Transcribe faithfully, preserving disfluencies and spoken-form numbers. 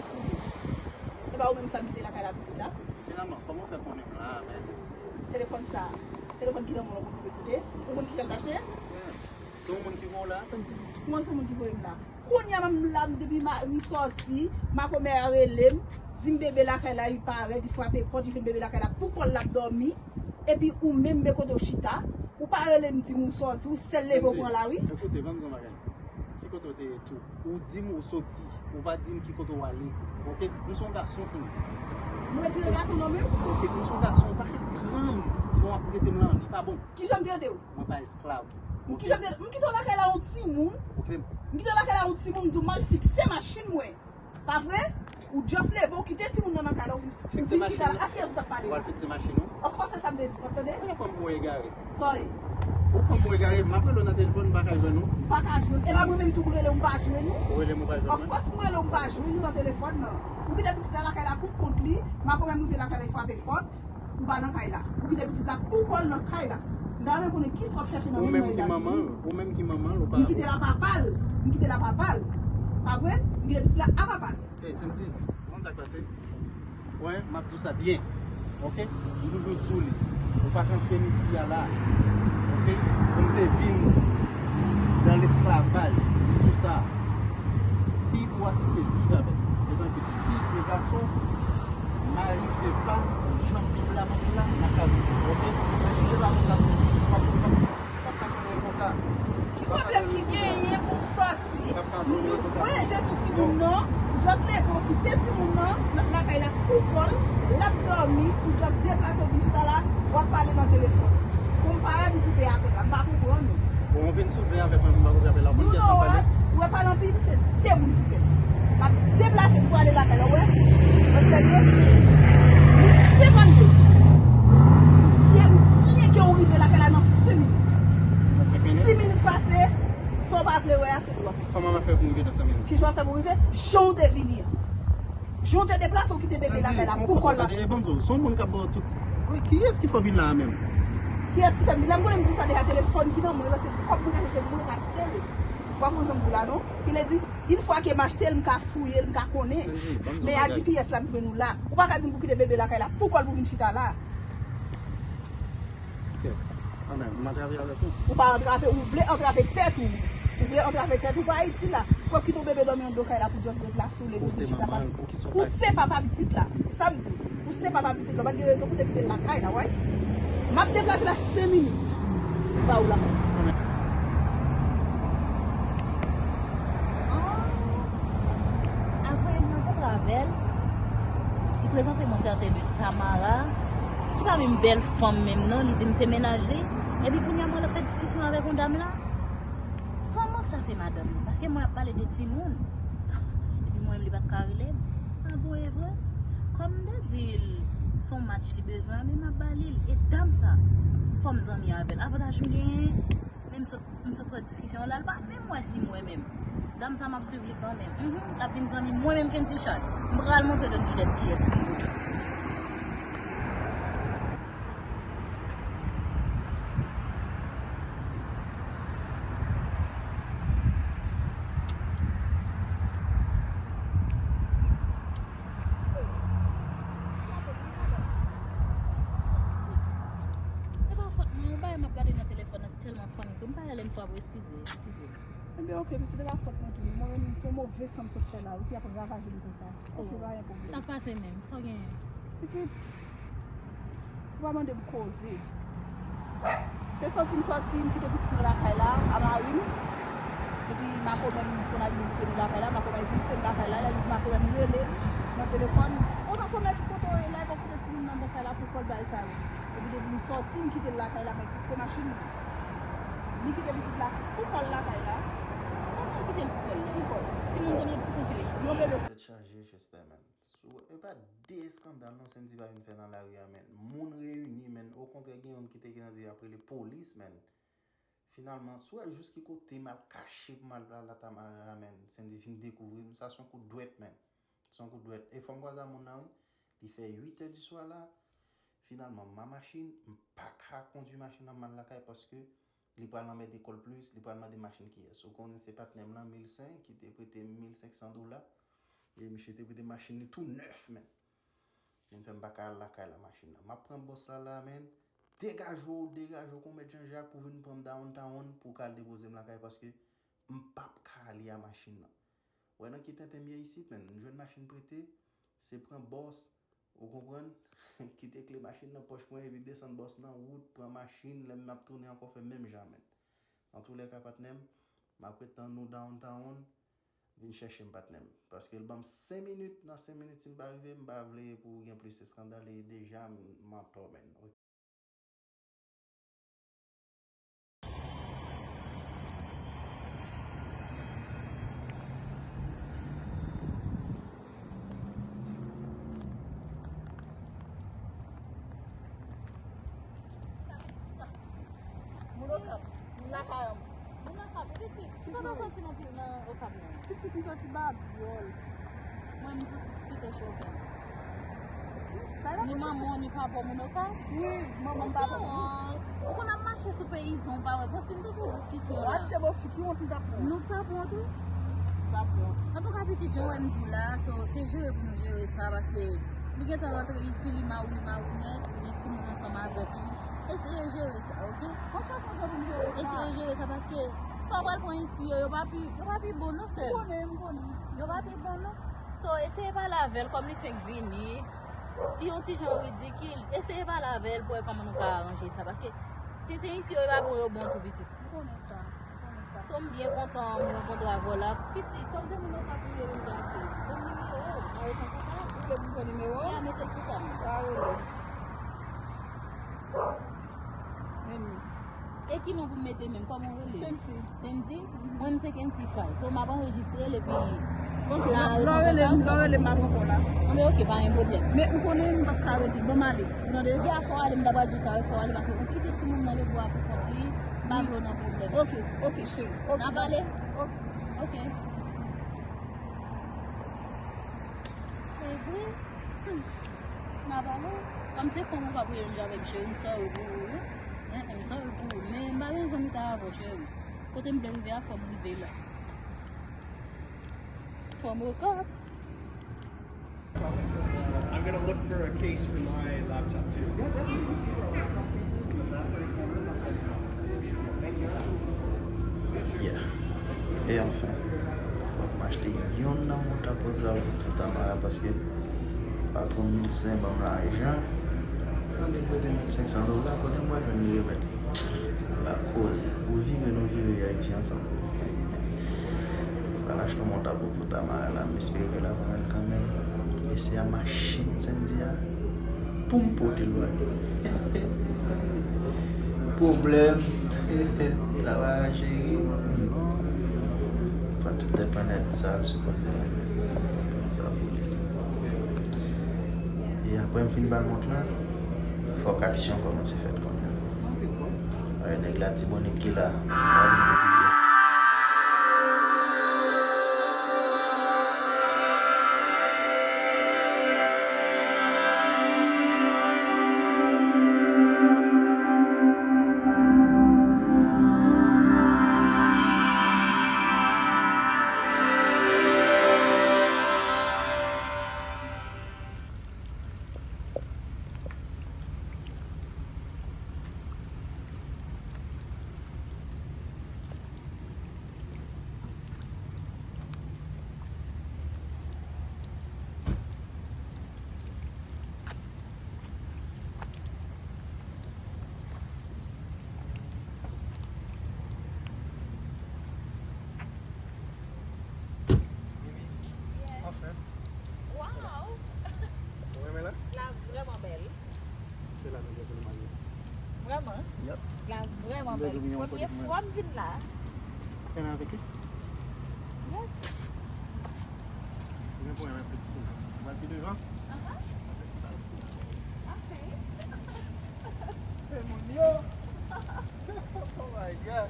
Explike. E pa ou menm sa m kite lakay la pitit la? Finalman, kòman w fè konnen m la a menm? Telefòn sa, telefòn ki nan men w, ou konn ki kote? Ou konn ki jan l t achte? Se yon moun ki voye w la? Santi. Kouman se yon moun ki voye m la? Kounye a menm la, m depi ma- m sòti, makomè a rele m, di m bebe lakay la, li parèt, li frape pòt, li jwenn bebe lakay la, pou kò l l ap dòmi. Epi ou menm, men kote w chita, ou pa rele m di m ou sòti, ou sèl leve w pran lari. Santi, ekoute, ban m di yon bagay. Ki kote w te ye tou? Ou di m ou soti, ou pa di m ki kote w ale. Oke? M se yon gason, Santi. M retire gason nan men w? Oke, m se yon gason, ou pa ka pran m jan w ap trete m lan, li pa bon. Ki jan m trete w? Mwen pa esklav. Ki jan m trete w? M kite w lakay la yon timoun. Oke. M kite w lakay la yon timoun, m di w m al fikse machin mwen. Pa vre? Ou just leve, ou kite timoun nan nan kay la, ou vin chita la. A kiyès ou t ap pale? Ou al fikse machin ou? Of course, se sa m te di, ou pa t tande? Ou pran m pou egare. Sa w ye? Ou pran m pou egare, m ap rele w nan telefòn, m pa ka jwenn ou. M pa ka jwenn. E pa mwen menm tou m rele w, m pa jwenn ou? Ou rele m, ou pa jwenn mwen? Of course, m rele w, m pa jwenn ou nan telefòn nan. Ou kite pitit la lakay la pou kont li, makomè m rive lakay la, li frape pòt. Ou pa nan kay la. Ou kite pitit la pou kò l nan kay la. M ta renmen konnen kisa w ap chache nan men mwen la. Ou menm ki manman l, ou menm ki manman l, ou pa. M kite l a papa l. M kite l a papa l. Pa vre? M kite pitit la a papa l. Ey, Santi, ou konn sa k pase? Wè, m ap di w sa byen. Oke? M toujou di w li. Ou pa ka antre m isi a la. Oke? Pou m te vin dan lesklavaj. M di w sa. Si ou aksepte viv avè m, etanke fi e gason, mari e fanm, jan Bib la mande la, n ap ka viv, oke? Men si se pa konsa, w ap, w ap, w ap ka konnen konsa. Ki pwoblèm ki genyen pou m sòti? M di w voyaje sou timoun nan, ou just leve, ou kite timoun nan lakay la pou kò l, l ap dòmi, ou just deplase, ou vin chita la, w ap pale nan telefòn. Konpare pou koupe apèl la, m pa konprann ou. Bon, ou vin sou zen avèk mwen pou m pa koupe apèl la, ou konn kiyès m ap pale? Ou wè, pale anpil, se de moun ki fè l. M ap deplase pou ale lakay la, ou wè? Ou wè, li senkannde. Ou di, ou di ke ou rive lakay la nan senk minit. Nan senk minit? Sis minit pase, sa w pa vle wè a, se dwa. Kòman m ap fè pou m rive nan senk minit? Kijan w ap fè pou w rive? Jan w te vini an. Jan w te deplase, w kite bebe lakay la pou kò l la. Santi, fè yon pòz, tande, e ban m di w, se yon moun k ap ba w tout. Wi, kiyès ki fè w vin la a menm? Kiyès ki fè m vin la? M konnen m di w sa deja, telefòn ki nan men w la, se kòb mwen k achte, se mwen k achte l. Ou pa konn sa m di w la, non? Ki vle di, yon fwa ke m achte l, m ka fouye l, m ka konnen. Santi, ban m di w yon bagay. Men a G P S la m jwenn ou la. Ou pa ka di m pou kite bebe lakay la pou kò l pou vin chita la. Ok. Anben, m antrave avèk ou. Ou pa antrave, ou vle antrave tèt ou. Ou vle antrave tèt ou pa Ayiti la. Pou w ap kite yon bebe dòmi anndan kay la pou just deplase w, leve w vin chita pa. Ou se manman l, poukisa w pa di? Ou se papa pitit la. Sa m di w. Ou se papa pitit la. Ou pa t gen rezon pou w te kite l lakay la, wè. M ap deplase la senk minit. M ba ou lakay. Ah. Avan m rankontre avè l, li prezante m yon sèten Tamara, ki pa menm bèl fanm menm non, li di m se mennaj li. Epi kounye a mwen al fè diskisyon avèk yon dam la. San mank sa se madanm li, paske mwen ap pale de timoun. Epi mwen menm li pa t ka rele m. Ah bon, e vre? Kòm m te di l se yon match li bezwen, men m ap ba li l. E dam sa, fò m zanmi avè l. Avantaj m genyen, men m sot M sot wè diskisyon an la, l pa menm wè si mwen menm. Dam sa m ap swiv li kanmenm. Mhm, l ap vin zanmi mwen menm Kency Charles. M pral montre Don Jules kiyès ki yo. Eskize. E pa fòt mwen, yon bagay m ap gade nan telefòn nan tèlman fanni sou m, m pa rele m fwa pou eskize, eskize. Enben, oke, pitit, e pa fòt mwen tou. Mwen menm, se yon move san m sot fè la, wi, ki ap ravaje m konsa. Oke, pa gen pwoblèm. Sa k pase menm? Sa w genyen? Pitit, ou pa mande m koze. Se sòti m sòti, m kite pitit mwen lakay la, a mari m. Epi makomè m konn al vizite nou lakay la, makomè vizite m lakay la, lè makomè m rele m nan telefòn, o makomè ki kote w ye la, epi w kite timoun nan lakay la pou kò l bay sa yo. Epi depi m sòti, m kite l lakay la, mwen fikse machin mwen. Li kite pitit la pou kò l lakay la. Kòman l kite l pou kò l la? Pou kò l. Timoun konn al pou kont yo isi. Yon bebe. Tèt chaje, Chester, man. Sou, e pa de eskandal non Sendy pa vin fè nan lari a, man. Moun reyini, man. Okontrè, gen youn ki te gen nan zye ap rele polis, man. Finalman, si w wè jis ki kote m al kache pou m al pale a Tamara, man. Sendy vin dekouvri m. Sa se yon kout dwèt, man. Se yon kout dwèt. E fò m kwaze a moun nan, wi. Li fè uit è di swa la. Finalman, m a machin, m pa ka kondwi machin nan m al lakay paske li pral anmède kò l plis, li pral mande machin kiyès. Ou konnen se patnè m lan, mil senk, ki te prete m mil senk san dola. E misye te prete machin li tou nèf, men. Vin fè m pa ka al lakay la machin nan. M ap pran bòs la la, men. Degaje w, degaje w kon mèt Jan Jak pou vin pran m downtown pou w ka al depoze m lakay paske m p ap ka ale a machin nan. Wè nan ki tenten m ye isit, men. M jwenn machin prete, se pran bòs, ou konprann? Kite kle machin nan pòch mwen epi desann bòs nan wout, pran machin, lè m ap tounen ankò fè menm jan, men. Antoulèka, patnè m, m ap ret tann ou downtown. Vin chèche m, patnè m. Paske l ban m senk minit, nan senk minit, si l pa rive, m pa vle pou gen plis eskandal, e deja m, m antò, men. Moun Okap, moun lakay an. Moun Okap, pitit, ki pa soti nan vil nan Okap nan? Pitit, m soti Babyòl. Mwen, m soti Site Chofè. Ni manman w, ni papa w, moun Okap? Wi, manman m, papa m. Ou konn ap mache sou peyizan, ou pa wè. Bon, si n te fè diskisyon la. Watch bo fi, ki wont m t ap pran? Nou t ap wont, wi. M t ap wont. Antouka, pitit, jan w wè m di w la, so, se jere pou nou jere sa, paske li gentan rantre isi, li mawou, li mawou nèt, gen timoun ansanm avèk li. Eseye jere sa, oke? Konsa, konsa pou m jere sa? Eseye jere sa, paske sa w pral pran isi yo, yo pa pi, yo pa pi bon, non, sè m. M konnen, m konnen. Yo pa pi bon, non. So, eseye pale avè l, kòm li fenk vini, li yon ti jan ridikil. Eseye pale avè l pou wè kòman nou ka aranje sa, paske tenten isi yo, yo pa bon, yo bon tou, pitit. M konnen sa, m konnen sa. So, m byen kontan m rankontre avè w la. Pitit, kòm se moun Okap ou ye, m Jackie. Ban m nimewo w, n a ret an kontak. Ou vle pou m pran nimewo w? Ya, mete l sou sa. Pa rele. Meni. E ki non pou m mete menm? Kòman w rele? Sendy. Sendy? Mhm. Mwen, m se Kenty Charles. So, m ap anrejistre l epi. Ok, lè w rele m, lè w rele m, m ap ranpò la. Anben, ok, pa gen pwoblèm. Men ou konnen m p ap ka rete. Ban m ale. Ou tande? Ya, fò w ale, m ta pral di w sa, wi, fò w ale, paske ou kite timoun nan lebwa pou kont li, m pa vle w nan pwoblèm. Ok, ok, cheri. Ok, n ap ale? Ok. Ok. Se vre? Hmm. N ap ale? Kòm se fanm ou p ap rele m jan avè m, cheri, m sorry pou ou, wi. Hein, hein, m sorry pou ou. Men m pa gen zanmi ta avè w, cheri. Kote m vle rive a, fò m rive la. Fò m Okap. I'm gonna look for a case for my laptop too. Yeah. E anfen, fòk m achte yonn nan mouda poz la pou Tamara paske patwon m mil sen ban m lajan. Kante prete mil senk san dola, kote m pral jwenn li remèt? La koze. Pou vire, nou vire Ayiti ansanm. Pral achte yon mouda pou Tamara la, m espere l ap renmen l kanmenm. E se a machin Sendy a pou m pote l ba li. Pwoblèm. Tamara cheri. Pran tout tèt planèt sa l sipoze renmen. Pran sa pou li. E apre m fin ba l mont lan, fòk aksyon kòmanse fèt kounye a. Ay, nèg Latibonit ki la, pa vin betize. Mimi, anfen. Wow! Ou renmen la? La vrèman bèl. Se la nou bezwen marye. Vrèman? Yep. La vrèman bèl. Premye fwa m vin la. Kè nan avè kis? Yep. Mwen pou mwen plis tou. Ou pral pi devan? Aha. Avèk sa. Ok. Hey, moun yo. Oh my God.